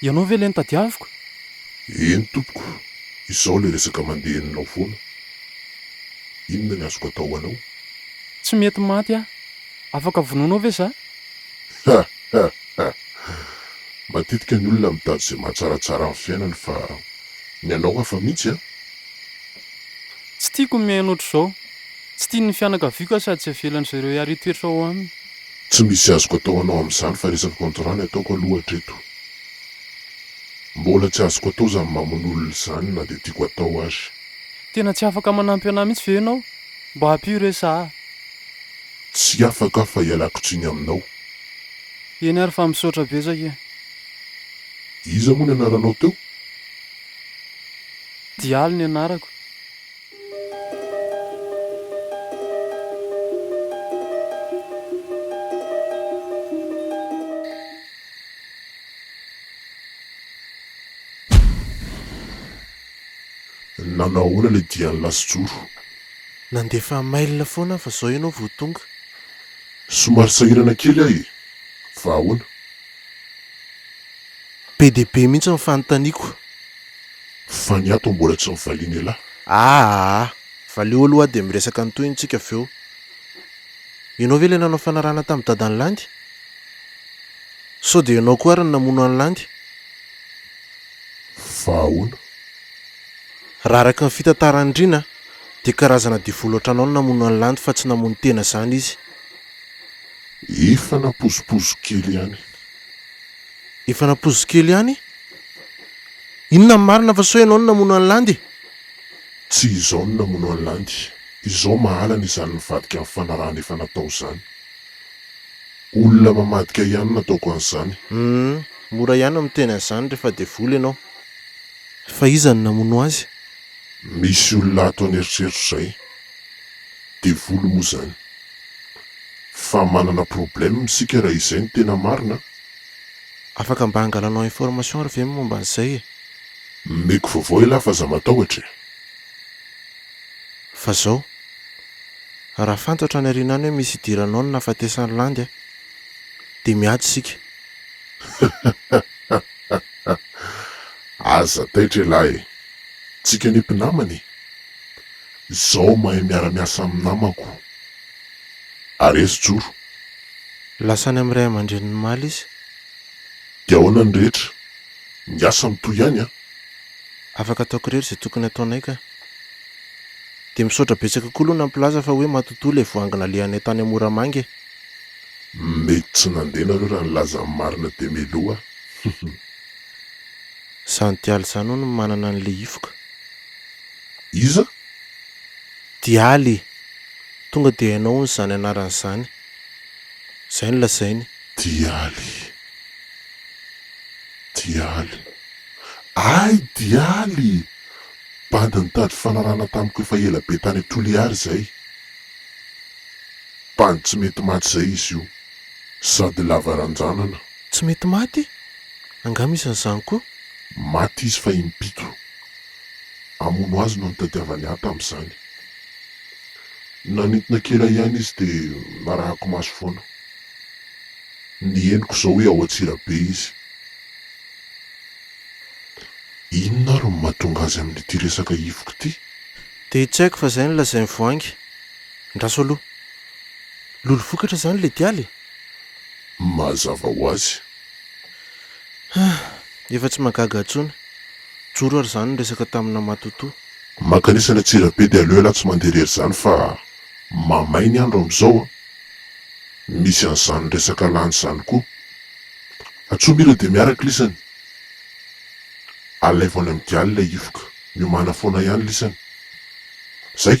Ianao ve ilay notadiaviko? Eny tompoko, izao ilay resaka mandeha henonao foana. Inona ny azoko atao ho anao? Tsy mety maty aho. Afaka vonoinao ve za? Ha ha ha! Matetika ny olona mitady izay mahatsaratsara ny fiainany fa ny anao hafa mihitsy an! Tsy tiako ny miaina ohatr'izao. Tsy tian'ny fianakaviako aho sady tsy avelan-dry zareo hiary hitoetra ao aminy. Tsy misy azoko atao anao amin'izany fa resaka contrat ny ataoko aloha hatreto. Mbola tsy azoko atao izany mamono olona izany na dia tiako atao aza. Tena tsy afaka manampy anah mihitsy ve ianao? Mba ampio re za a! Tsy afaka aho fa ialako tsiny aminao. Eny ary fa misaotra betsaka e! Iza moa ny anaranao teo? Dialy ny anarako. Nanao ahoana ilay dian'i Lasijoro? Nandefa mail foana aho fa zao ianao vao tonga. Somary sahirana kely aho e! Fa ahoana? Be dia be mihitsy ny fanontaniako. Fa ny ato mbola tsy nivalian'ialahy. Aa! Valio aloha aho dia miresaka ny tohiny tsika avy eo. Ianao ve ilay nanao fanarahana tamin'i dadan'i Landy? Sao dia ianao koa ary no namono an'i Landy? Fa ahoana? Raha araka ny fitantaran'i Rina dia karazana devoly ohatranao no namono an'i Landy fa tsy namono tena izany izy. Efa napozopozo kely ihany. Efa napozo kely ihany? Inona ny marina fa sao ianao no namono an'i Landy e? Tsy izao no namono an'i Landy. Izao mahalana izany nivadika amin'ny fanarahana efa natao izany. Olona mamadika ihany no nataoko an'izany. Humm, mora ihany ny miteny an'izany rehefa devoly ianao. Fa iza no namono azy? Misy olona ato an'eritreritro izay. Devoly moa izany. Fa manana problème isika raha izay no tena marina an! Afaka mba angalanao information ary ve ny momba an'izay e? Omeko vaovao elah fa aza matahotra e! Fa zao, raha fantatra any aoriana any hoe misy idiranao ny nahafatesan'i Landy a, dia miady isika. Aza taitra elah e! Tsika anie mpinamana e! Zao mahay miara-miasa amin'ny namako. Ary aiza Joro? Lasa any amin'ny ray aman-dreniny omaly izy. Dia ahoana ny rehetra? Ny asa mitohy ihany an! Afaka ataoko irery izay tokony hataonay ka. Dia misaotra betsaka koa aloha nampilaza fa hoe matotoa ilay voahangy nalehanay tany Moramanga e! Mety tsy nandeha nareo raha nilaza ny marina dia meloa aho. Izany Dialy izany hono no manana an'ilay hifoka. Iza? Dialy e! Tonga dia hainao hono izany anarana izany. Izay no lazainy. Dialy. Dialy. Ay Dialy! Bandy nitady fanarahana tamiko efa ela be tany Toliara izay. Bandy tsy mety maty izay izy io. Sady lava ranjanana. Tsy mety maty? Angaha misy an'izany koa? Maty izy fa impito. Hamono azy no nitadiavany ahy tamin'izany. Nanintona kely ahy ihany izy dia narahako maso foana. Ny henoko izao hoe ao Antsirabe izy. Inona ary no mahatonga azy amin'ity resaka hivoka ity? Dia tsy haiko fa izay no lazain'i Voahangy. Andraso aloha. Lolo vokatra izany ilay dialy e? Mazava ho azy. Hah, efa tsy mahagaga intsony. Joro ary izany niresaka tamina matotoa. Mankanesa any Antsirabe dia aleo ialahy tsy mandeha irery izany fa mamay ny andro amin'izao a! Misy an'izany resaka lany izany koa. Antsoy Mira dia miaraka lisany. Alaivo any amin'ny dialy ilay hivoka. Miomàna foana ihany lisany. Zay!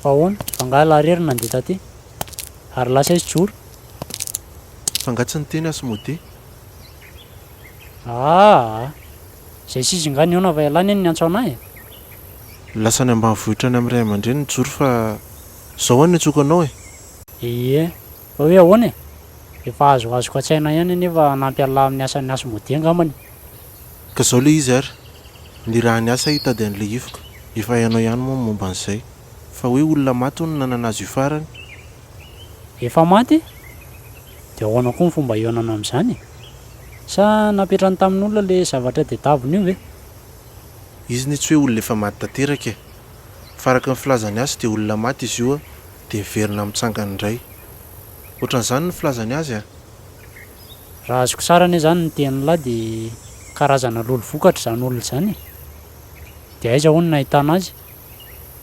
Fa ahoana? Fa angaha lahy irery no nandeha taty? Ary lasa izy joro? Fa angaha tsy niteny Asmodee? Aa! Zay sy izy nga nihaona fa ialahy anie no niantso anah e! Lasa any ambanivohitra any amin'ny ray aman-dreniny Joro fa zao aho niantsoako anao e! Ie, fa hoe ahoana e? Efa azoazoko an-tsaina ihany anie fa hanampy an'lah amin'ny asan'ny Asmodee angambany. Ka zao le izy ary, nirahan'ny asa hitady an'le hivoka, efa hainao ihany moa ny momba an'izay, fa hoe olona maty hono no nanana azy io farany. Efa maty? Dia ahoana koa ny fomba hihaonana amin'izany e? Sa napetrany tamin'olona le zavatra tedaviny io ve? Izy anie tsy hoe olona efa maty tanteraka e! Fa araka ny filazany azy dia olona maty izy io dia miverina mitsangana indray. Ohatran'izany ny filazany azy an! Raha azoko tsara anie izany ny tenin'lah dia karazana lolo vokatra izany olona izany e! Dia aiza hono no nahitana azy?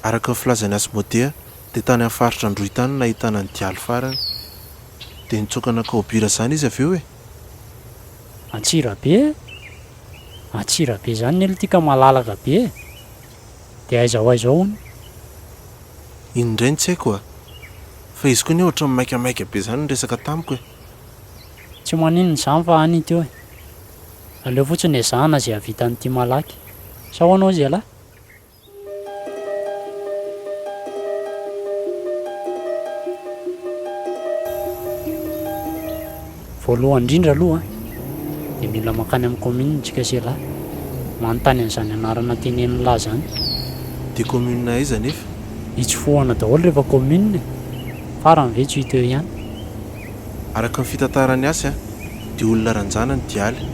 Araka ny filazan'i Asmodea dia tany amin'ny faritra Androy tany no nahitana ny dialy farany. Dia nitsoaka nankao Bira izany izy avy eo e! Antsirabe e! Antsirabe izany ne lty ka malalaka be e! Dia aiza ho aiza ao hono? Iny indray no tsy haiko a! Fa izy koa anie ohatran'ny maikamaika be izany niresaka tamiko e! Tsy maninona izany fa any ity eo e! Aleo fotsiny ezahana izay hahavita an'ity malaky. Sa ahoana hozy ialahy? Voalohany indrindra aloha dia mila mankany amin'ny commune tsika sy elah manontany an'izany anarana tenenin'lah zany. Dia commune aiza anefa? Hitsofohana daholo rehefa commune e! Farany ve tsy ho hita eo ihany? Araka ny fitantaran'i Hasy dia olona ranjana ny dialy.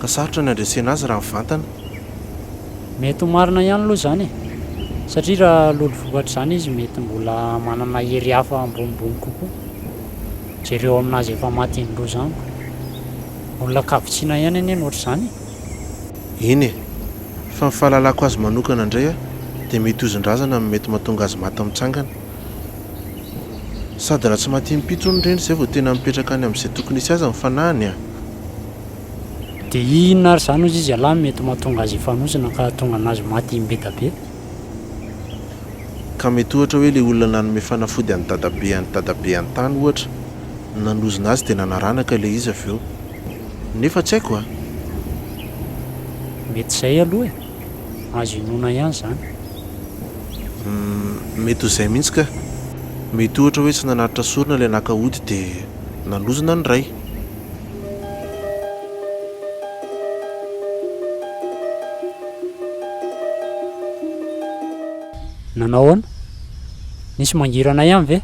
Ka sarotra ny handresena azy raha mivantana. Mety ho marina ihany aloha izany e! Satria raha lolo vokatr'izany izy mety mbola manana hery hafa ambonimbony kokoa. Jereo aminazy efa maty indroa izany ko. Olona an-kavitsiana ihany anie no ohatr'izany e! Eny e! Fa ny fahalalako azy manokana indray dia mety hozon-drazana no mety mahatonga azy maty mitsangana. Sady raha tsy maty impito hono ireny izay vao tena mipetraka any amin'izay tokony hisy azy ny fanahiny a! Dia inona ary izany hozy izy ialahy no mety mahatonga azy hifanozona ka hahatonga anazy maty imbetabe? Ka mety ohatra hoe ilay olona nanome fanafody an'i dadabe an'i dadabe an-tany ohatra no nanozona azy dia nanaranaka ilay izy avy eo. Nefa tsy haiko a! Mety izay aloha e! Azo inoana ihany izany. Humm, mety ho izay mihitsy ka! Mety ohatra hoe tsy nanatitra sorona ilay naka ody dia nanozona ny ray. Nanao ahoana? Nisy mangirana ihany ve?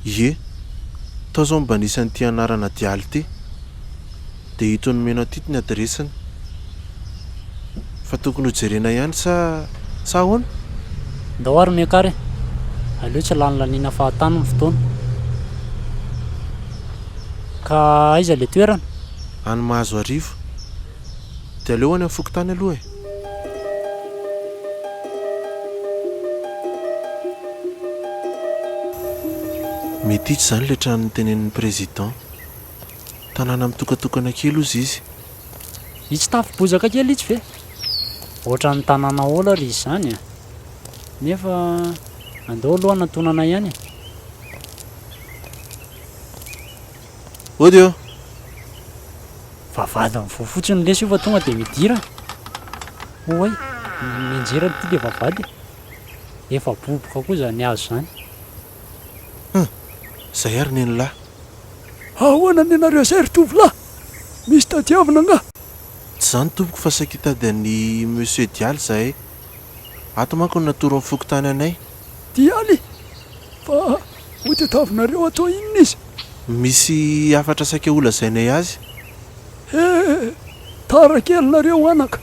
Ie. Tao zao mba nisy an'ity anarana Dialy ity. Dia ito nomena ato ito ny adiresiny. Fa tokony ho jerena ihany sa sa ahoana? Ndao ary miakara e! Aleo tsy lanilaniana fahatany ny fotoana. Ka aiza le toerana? Any Mahazoarivo. Dia aleo any amin'ny fokontany aloha e! Mety itsy izany ilay trano notenenin'ny président. Tanàna mitokatokana kely hozy izy. Itsy tafo bozaka kely itsy ve? Ohatran'ny tanàna aola ry izany a! Nefa andao aloha hanatonana ihany e! Ody ô! Vavahady mivoha fotsiny lesy io fa tonga dia midira. Oay, mianjera ity le vavahady e! Efa boboka koa izany hazo izany. Hum! Zay ary nenilahy. Ahoana nenareo zay ry tovolahy? Misy tadiavina angaha? Tsy izany tompoko fa saika hitady an'i Monsieur Dialy izahay. Ato manko no natoron'ny fokontany anay. Dialy? Fa ho tadiavinareo atao inona izy? Misy hafatra saika holazainay azy. He! Tara kely nareo anaka.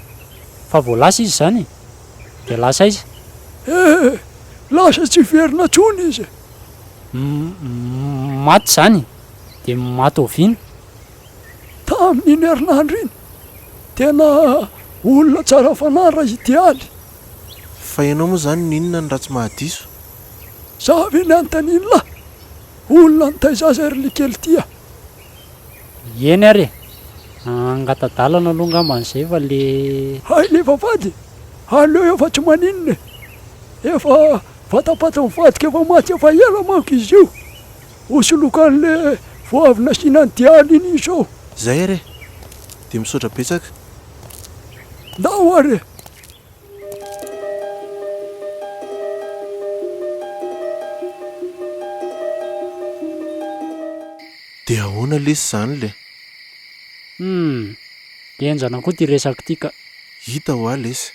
Fa vao lasa izy izany e! Dia lasa aiza? He! Lasa tsy hiverina intsony izy e! Maty izany? Dia maty oviana? Tamin'iny herinandro iny. Tena olona tsara fanahy raha i Dialy. Fa ianao moa izany n'inona no raha tsy mahadiso? Za ve ny anontanian'lah? Olona nitaiza azy ary likely ty a! Eny ary e! Angata-dalana aloha angambany izay fa le. Hay le vavahady! Aleo efa tsy maninona e! Efa vatapatin'ny vadiko efa maty efa ela manko izy io! Hosoloiko an'le vao avy nasiana an'i Dialy iny izao! Zay ary e! Dia misaotra betsaka. Ndao ary e! Dia ahoana lesy izany le? Humm! Henjana koa ty resaka ty ka. Hita hoa lesy.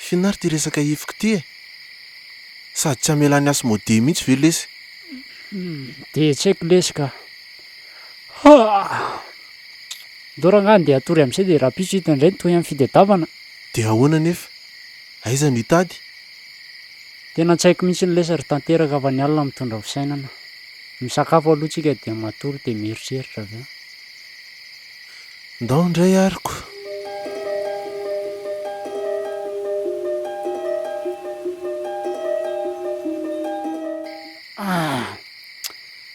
F'inona ary ty resaka hifiko ty e? Sady tsy hamelan'i Asmodee mihitsy ve lesy? Humm! Dia tsy haiko lesy ka. Haa! Ndao rangahy andeha hatory amin'izay dia rahampitso hita indray ny tohin'ny fitadiavana. Dia ahoana anefa? Aiza no hitady? Tena tsy haiko mihitsy lesy ry tanteraka fa ny alina mitondra fisainana. Misakafo aloha tsika dia matory dia mieritreritra avy eo. Ndao indray ary ko. Ah!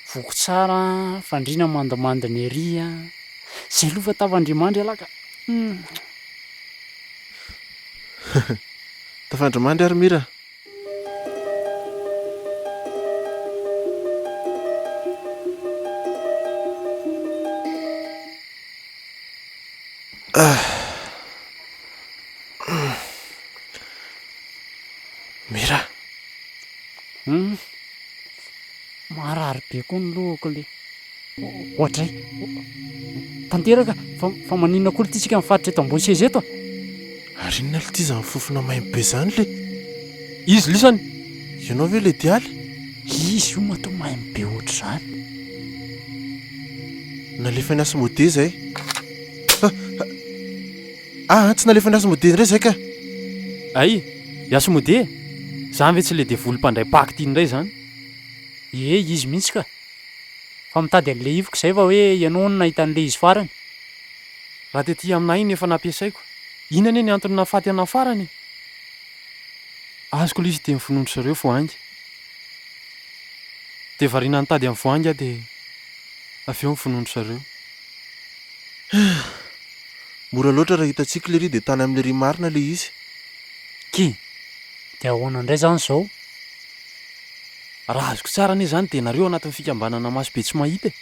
Voky tsara an, fandriana mandimandina ery an. Zay aloha fa tafandrimandry ialahy ka. Hum. Tafandrimandry ary Mira. Mira. Hum. Marary be koa ny lohako le. Oadray. Tanteraka fa fa maninona koa ity tsika mifaritra eto ambony seza eto a? Ary inona lty izany fofona maimbo be izany le? Izy lisany. Ianao ve le dialy? Izy io matoa maimbo be ohatr'izany. Nalefan'i Asmodee izay. Ah, tsy nalefan'i Asmodee indray izay ka. Ay, i Asmodee e! Izany ve tsy ilay devoly mpandray Paka ity indray izany? Ie, izy mihitsy ka. Fa mitady an'ilay ivoko izay fa hoe ianao hono nahita an'ilay izy farany. Raha tety aminà iny efa nampiasaiko. Iny anie ny antony nahafaty anà farany e! Azoko ilay izy dia novonoin-dry zareo voahangy. Dia variana nitady an'i Voahangy aho dia avy eo novonoin-dry zareo. Mora loatra raha hitantsika lery dia tany amin'i lery marina ilay izy. Ki! Dia ahoana indray izany izao? Raha azoko tsara anie izany dia nareo anatin'ny fikambanana maso be tsy mahita e!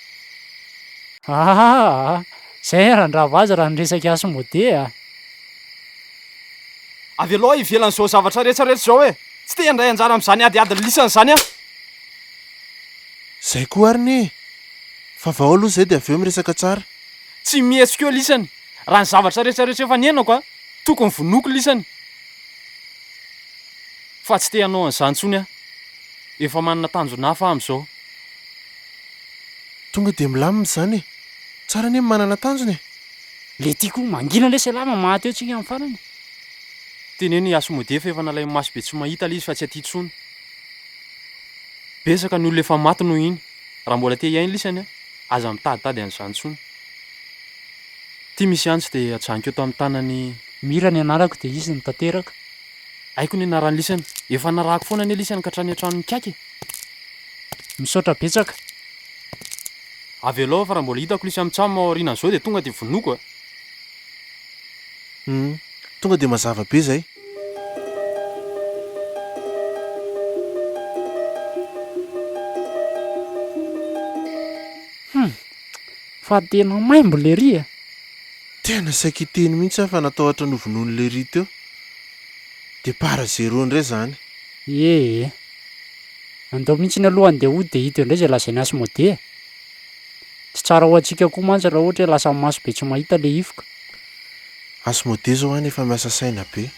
Aa! Zay randrava azy raha niresaka Asmodee a! Avelao aho ivelan'izao zavatra rehetra rehetra izao e! Tsy te handray anjara amin'izany adiady lisany izany aho! Zay koa ary anie e! Fa vao aloha zay dia avy eo miresaka tsara. Tsy mihetsika eo lisany! Raha ny zavatra rehetra rehetra efa niainako a! Tokony vonoiko lisany! Fa tsy te hanao an'izany intsony aho. Efa manana tanjona hafa aho amin'izao. Tonga dia milamina izany e! Tsara anie ny manana tanjona e! Le ty koa mangina lesy elah fa maty eo tsika amin'ny farany. Teneno i Asmodee fa efa nalain'ny maso be tsy mahita ilay izy fa tsy aty intsony. Betsaka ny olona efa maty noho iny. Raha mbola te hiaina lisany an, aza mitaditady an'izany intsony. Ity misy antsy dia ajanoko eto amin'ny tanan'i. Mira ny anarako dia izy no tanteraka. Haiko ny anaran'i lisany. Efa narahako foana anie lisany ka hatrany an-tranon'i Ikaky e. Misaotra betsaka. Avelao fa raha mbola hitako lisany mitsam ao aorianan'izao dia tonga dia vonoiko a. Hum, tonga dia mazava be izay. Hum, fa tena maimbo lery a! Tena saika hiteny mihitsy aho fa natahotra novonoin'i lery teo. Départ à zéro indray izany. Ie e. Andao mihitsiny aloha andeha hody dia hita eo indray izay lazain'i Asmodee e. Tsy tsara ho antsika koa mantsy raha ohatra hoe lasa maso be tsy mahita ilay hifoka. Asmodee zao any efa miasa saina be.